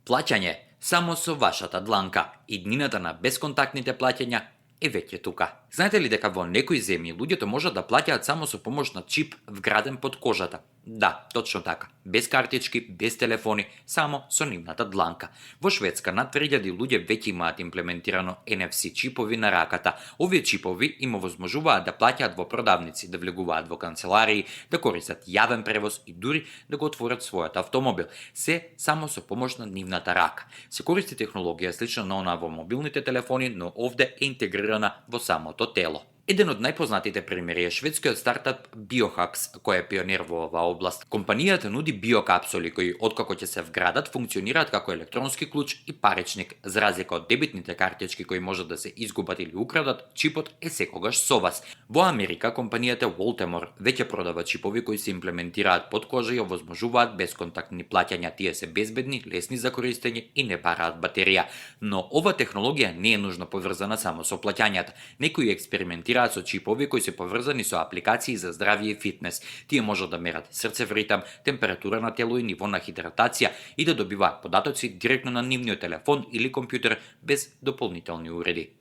Плаќање само со вашата дланка и днината на бесконтактните плаќања е веќе тука. Знаете ли дека во некои земји луѓето можат да плаќаат само со помош на чип вграден под кожата? Да, точно така. Без картички, без телефони, само со нивната дланка. Во Шведска над 3000 луѓе веќе имаат имплементирано NFC чипови на раката. Овие чипови им овозможуваат да плаќаат во продавници, да влегуваат во канцеларии, да користат јавен превоз и дури да го отворат својот автомобил. Се само со помош на нивната рака. Се користи технологија слична на онаа во мобилните телефони, но овде е интегрирана во самото тело. Еден од најпознатите примери е шведскиот стартап Biohacks, кој е пионер во оваа област. Компанијата нуди биокапсули кои откако ќе се вградат функционираат како електронски клуч и паричник. За разлика од дебитните картички кои можат да се изгубат или украдат, чипот е секогаш со вас. Во Америка компанијата Waltemore веќе продава чипови кои се имплементираат под кожа и овозможуваат бесконтактни плаќања. Тие се безбедни, лесни за користење и не бараат батерија. Но ова технологија не е нужно поврзана само со плаќањата. Некои експериментираат со чипови кои се поврзани со апликации за здравје и фитнес. Тие можат да мерат срцев ритам, температура на тело и ниво на хидратација и да добиваат податоци директно на нивниот телефон или компјутер без дополнителни уреди.